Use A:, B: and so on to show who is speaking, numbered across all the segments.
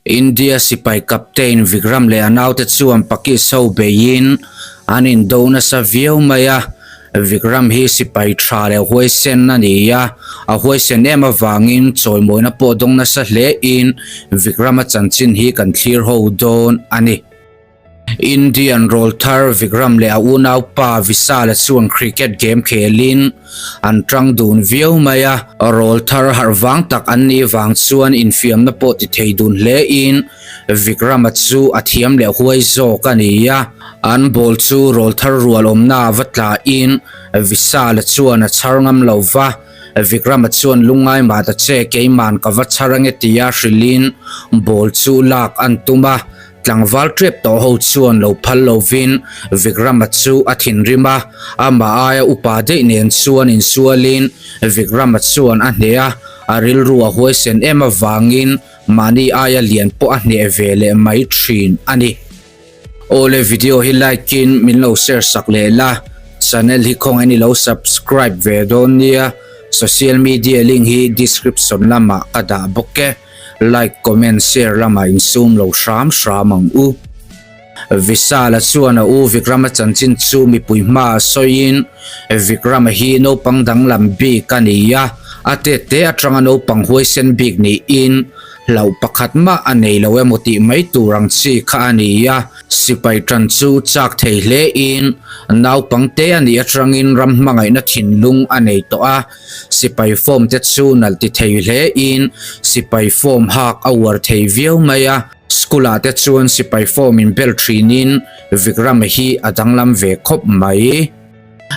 A: India sipai captain Vikram leh a naute chuan Pakis ho beiin an indo nasa viau mai a. Vikram hi sipai tha leh huaisen a ni a, a huaisen em avangin chawimawina pawh dawng nasa hlein Vikram-a chanchin hi kan thlir ho dawn a ni. Indian rawlthar Vikram leh a unaupa Vishal-a chuan cricket game khelin an tang dun viau mai a. Rawlthar harh vang tak an nih vang chuan infiamna pawh ti thei dun hlein Vikram-a chu a thiam leh huai zawk a ni a. An ball chu rawlthar rual awmna va tlain Vishal-a chuan a chhar ngam lo va. Vikrama chuan lungngai mah ta che keiman ka va chhar ange tia hrilhin ball chu lak an tum a. Tlangval tep tawh ho chuan lo phal lovin Vikrama chu a thinrim a, amah aia upa daih nen chuan insualin Vikrama chuan a hneh a, a rilru a huaisen em avangin mahni aia lian pawh a hneh ve leh mai thin a ni. Awle video hi like in min lo share sak leh la, channel hi khawngaih in i lo subscribe ve dawn nia, social media link hi description lamah ka dah bawk e. Like, comment, share lamah insum lo hram hram ang u. Vishala chuan a u Vikrama chanchin chu mipui hmaah sawiin, Vikrama hi naupang danglam bik a ni a, a tette atanga naupang huaisen bik niin hlauh pakhat mah a nei lo emaw tih mai tur ang chi kha a ni a. Sipai tan chu chak thei hlein naupang te a nih atangin ram hmangaihna thinlung a nei tawh a. Sipai form te chu nalh ti thei hle in sipai form hak a uar thei viau mai a, school ah te chuan sipai form in bel thin in Vikrama hi a danglam ve khawp mai.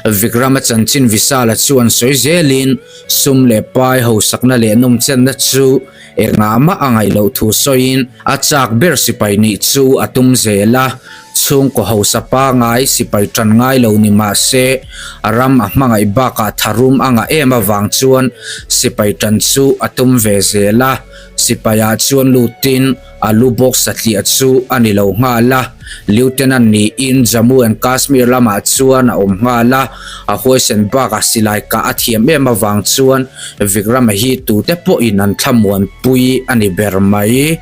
A: Vikrama chanchin Vishala chuan sawi zel in sum leh pai hausakna leh nawmchenna chu engah mah a ngaih loh thu sawiin a chak ber sipai nih chu a tum zel a, chhungkaw hausa pangai sipai tan ngai lo ni mah se a ram a hmangaih bakah tharum a ngah em avang chuan sipai tan chu a tum ve zel a, sipaiah chuan lutin A lu bawk satliah chu a ni lo nghal a, Lieutenant niin Jammu and Kashmir lamah chuan a awm nghal a, a huaisen bakah silai kah a thiam em avang chuan Vikrama hi tute pawhin an thlamuanpui a ni ber mai.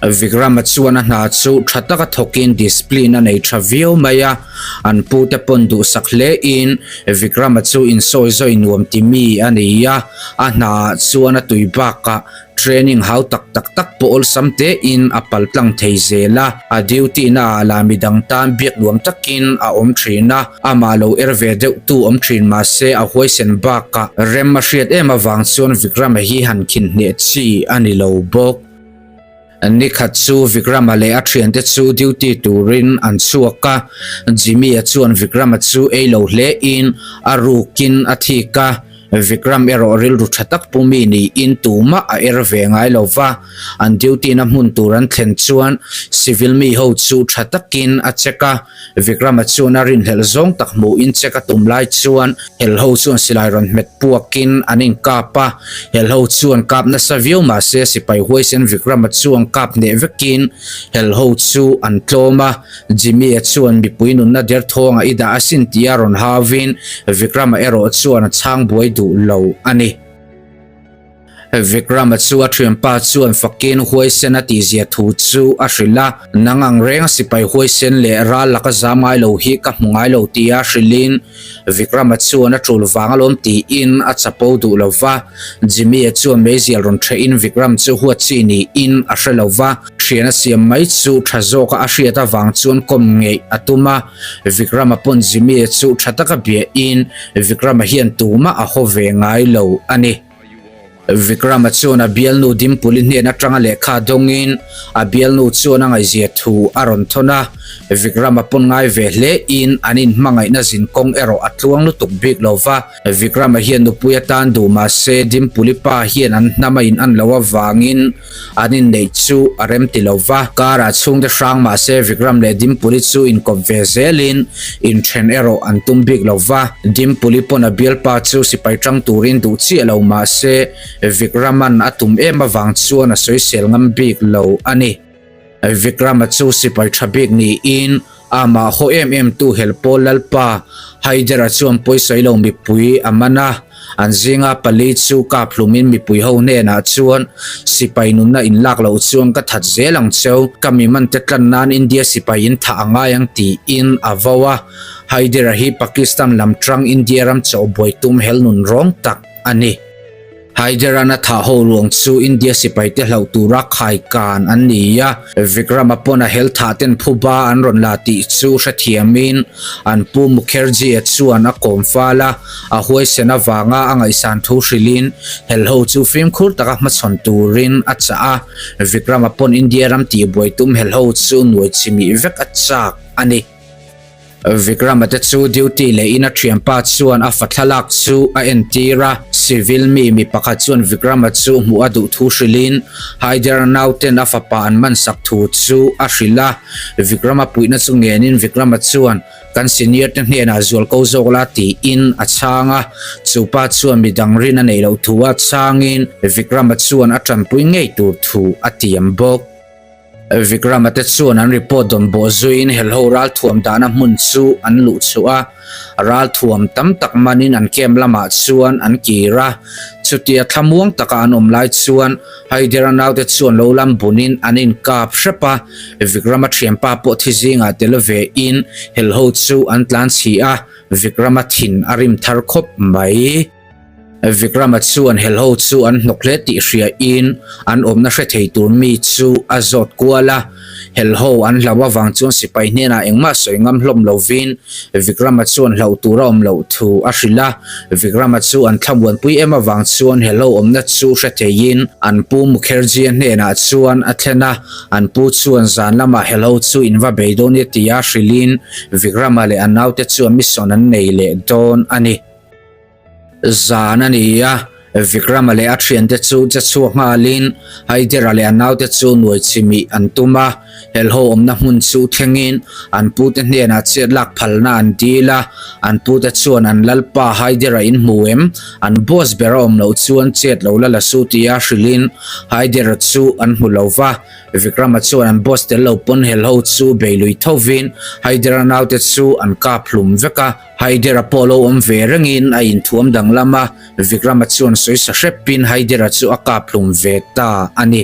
A: Vikrama chuan a hna chu tha taka thawkin discipline a nei tha viau mai a, an pute pawn duhsak hlein Vikrama chu insawi zawi nuam ti mi a ni a, a hnaah chuan a tui bakah Training hau tak tak tak pawh awlsam tein a pal tlang thei zel a, a duty na ah lah midang tan biak nuam takin a awm thin a, amah lo er ve deuh tu awm thin mahse a huaisen bakah rem a hriat em avang chuan Vikrama hi han khin hneh chi a ni lo bawk. Nikhat chu Vikrama leh a thiante chu duty turin an chhuak a, Jimmy-a chuan Vikrama chu ei lo hle in a rukin a thik a, Vikram erawh rilru tha tak pu mi niin tumah a er ve ngai lo va, an duty na hmun tur an thlen chuan civil mi ho chu tha takin a check a, Vikrama chuan a rinhlelh zawng tak hmuhin check a tum lai chuan hel ho chuan silai rawn hmet puakin an inkap a, hel ho chuan kap nasa viau mahse sipai huaisen Vikrama chuan kap hneh vekin hel ho chu an tlawm a. Jimmy-a chuan mipui nunna derthawngah i dah asin tia rawn hauvin Vikrama erawh chuan a chhang buai duh lo a ni. Vikrama chu a thianpa chuan fakin huaisen a tihzia thu chu a hrilh a, Nang ang reng sipai huaisen leh ral laka zam ngai lo hi ka hmu ngai lo tia hrilhin Vikrama chuan a tul vang alawm tiin a chapo duh lo va. Jimmy-a chuan meizial rawn thehin Vikram chu huat chi niin a hre lo va. Thian a siam mai chu tha zawka a hriat avang chuan kawm ngeih a tum a, Vikrama pawn Jimmy-a chu tha taka biahin Vikrama hian tumah a haw ve ngai lo a ni. Vikrama chuan a bialnu Dimpuli hnen atanga lehkha dawngin a bialnu chuan a ngaihzia thu a rawn thawn a, Vikrama pawn ngai ve hlein an inhmangaihna zinkawng erawh a tluang lutuk bik lo va. Vikrama hian nupui atan duh mahse Dimpuli pa hian an hnam a in an loh avangin An inneih chu a rem ti lo va, karah chhungte hrang mah se Vikram leh Dimpuli chu inkawp ve zelin inthen erawh an tum bik lo va. Dimpuli pawn a bialpa chu sipai tang turin duh chiah lo mah se Vikraman a tum em avang chuan a sawisel ngam bik lo a ni. Vikrama chu sipai tha bik niin amah haw em em tu Helpawl Lalpa Haidera chuan pawisawi lo mipui a man a. An zinga pali chu kap hlumin mipui ho hnenah chuan sipai nunna in lak loh chuan ka that zel ang cheu, ka mi man te tlan nan India sipai in thah a ngai ang tiin a vo a. Haider-a hi Pakistan lam tang India ram chawhbuai tum hel nun rawng tak a ni. Haider-a'n a thah ho ruang chu India sipaite hlauh tura khai kan an ni a, Vikram-a pawn a hel thah ten phuba an rawn la tih chu hrethiamin an pu Mukherjee-a chuan a kawm fal a, a huaisen avanga a ngaihsan thu hrilhin hel ho chu fimkhur taka hmachhawn turin a chah a, Vikram-a pawn India ram tihbuai tum hel ho chu nuai chimih vek a chak a ni. Vikrama te chu duty leh in a thianpa chuan a fa thlalak chu a entir a, civil mi mi pakhat chuan Vikrama chu hmuh a duh thu hrilhin Haider nauten a fapa an man sak thu chu a hrilh a, Vikrama puihna chu ngenin Vikrama chuan kan senior te hnenah zual ko zawk la tiin a chhang a, chu pa chuan midang rin a neih loh thu a chhangin Vikrama chuan a tanpui ngei tur thu a tiam bawk. Vikrama te chuan an report dawn bawh zuiin helho ralthuam dahna hmun chu an luh chhuah a, ralthuam tam tak manin an camp lamah chuan an kir a. Chutia thlamuang taka an awm lai chuan Haidera naute chuan lo lam bunin an inkap hrep a, Vikrama thianpa pawh thi zingah tel vein helho chu an tlan chhi a, Vikrama thin a rim thar khawp mai. Vikrama chuan helho chu an hnawk hle tih hriain an awmna hre thei tur mi chu a zawt kual a. Helho an hlauh avang chuan sipai hnenah engmah sawi ngam hlawm lovin Vikrama chuan hlauh tur a awm loh thu a hrilh a. Vikrama chu an thlamuanpui em avang chuan helho awmna chu hre theiin an pu Mukherjee-a hnenah chuan a thlen a. An pu chuan zan lamah helho chu in va bei dawn nia tia hrilhin Vikrama leh a naute chuan mission an nei leh dawn a ni. Zan a ni a, Vikrama leh a thiante chu che chhuak nghalin Haidera leh a naute chu nuai chimih an tum a, helho awmna hmun chu thlengin an pute hnenah chet lak phalna an dil a, an pute chuan an lalpa Haidera in hmu em, an boss ber a awm loh chuan chet lo la la su tia hrilhin Haidera chu an hmu lo va, Vikrama chuan an boss tel lo pawn helho chu bei lui thovin Haidera naute chu an kap hlum vek a. Haidera pawh lo awm ve rengin a inthuam danglam a, Vikrama chuan sawisa hrepin Haidera chu a kap hlum ve ta a ni.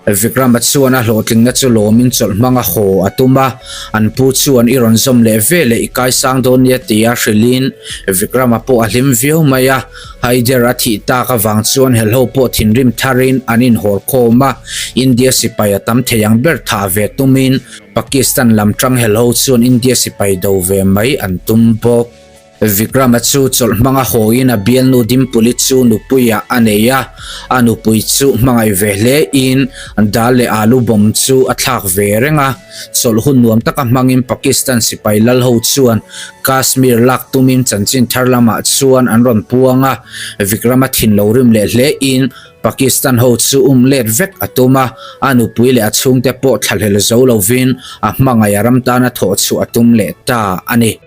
A: Vikrama chuan a hlawhtlingna chu lawmin chawlh hmanga haw a tum a, an pu chuan i rawn zawm leh ve leh i kaisang dawn nia tia hrilhin Vikrama pawh a hlim viau mai a. Haider a thih tak avang chuan helho pawh thinrim tharin an inhawr khawm a, India sipai a tam thei ang ber thah ve tumin Pakistan lam tang helho chuan India sipai do ve mai an tum bawk. Vikrama chu chawlh hmanga hawiin a bialnu Dimpuli chu nupuiah a nei a, a nupui chu hmangaih ve hle in dal leh alu bomb chu a thlak ve reng a. Chawlh hun nuam taka hmangin Pakistan sipai lalho chuan Kashmir lak tumin chanchin thar lamah chuan an rawn puang a, Vikrama thin lo rim leh hle in Pakistan ho chu um let vek a tum a, a nupui leh a chhungte pawh thlahlel zo lovin a hmangaih a ram tana thawh chhuah a tum leh ta a ni.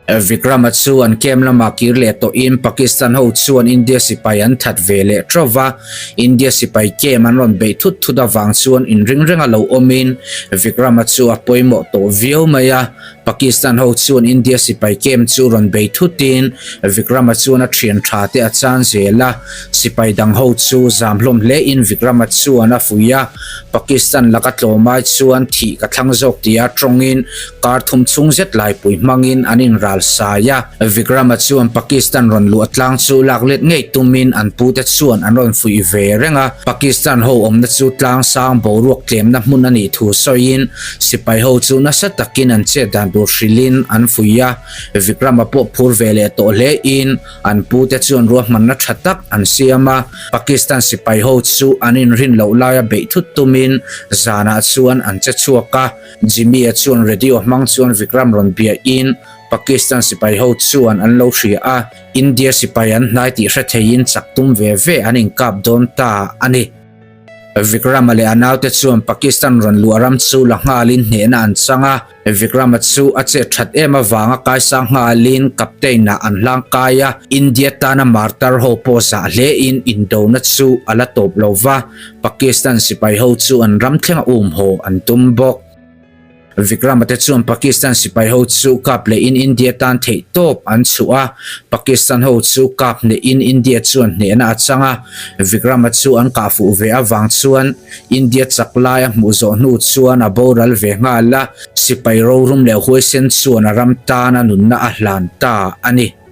A: Vikrama chu an camp lamah kir leh tawhin Pakistan ho chuan India sipai an that ve leh teuh va, India sipai camp an rawn beih thut thut avang chuan inring renga lo awmin Vikrama chu a pawimawh tawh viau mai a. Pakistan ho chuan India sipai camp chu rawn bei thutin Vikrama chuan a thian tha te a chan zel a, sipai dang ho chu zam hlawm hle in Vikrama chuan a fuih a, Pakistan laka tlawm ai chuan thih ka thlang zawk tia tawngin kar thum chhung zet laipui hmangin an inral sai a. Vikrama chuan Pakistan rawn luh tlang chu lak let ngei tumin an pute chuan an rawn fuih ve reng a, Pakistan ho awmna chu tlang sang boruak tlemna hmun a nih thu sawiin sipai ho chu nasa takin an chet dan tur hrilhin an fuih a, Vikrama pawh phur ve leh tawh hle in an pute chuan ruahmanna tha tak an siam a, Pakistan sipai ho chu an inrin loh laia beih thut tumin zanah chuan an che chhuak a, Jimmy-a chuan radio hmang chuan Vikram rawn biahin Pakistan sipai ho chuan an lo hria a, India sipai an hnai tih hre theiin chak tum ve ve an inkap dawn ta a ni. Vikrama leh a naute chuan Pakistan rawn luah ram chu la nghalin hnehna an chang a, Vikrama chu a chet that em avanga kaisang nghalin captain-ah an hlang kai a, India tana martar ho pawh zah hlein indona chu a la tawp lo va, Pakistan sipai ho chu an ram thlenga um haw an tum bawk. Vikrama te chuan Pakistan sipai ho chu kap lehin India tan theih tawp an chhuah a, Pakistan ho chu kap hnehin India chuan hnehna a chang a, Vikrama chu an kah fuh ve avang chuan India chak lai a hmuh zawh hnu chuan a boral ve nghal a, sipai rorum leh huaisen chuan a ram tan a nunna a hlan ta a ni.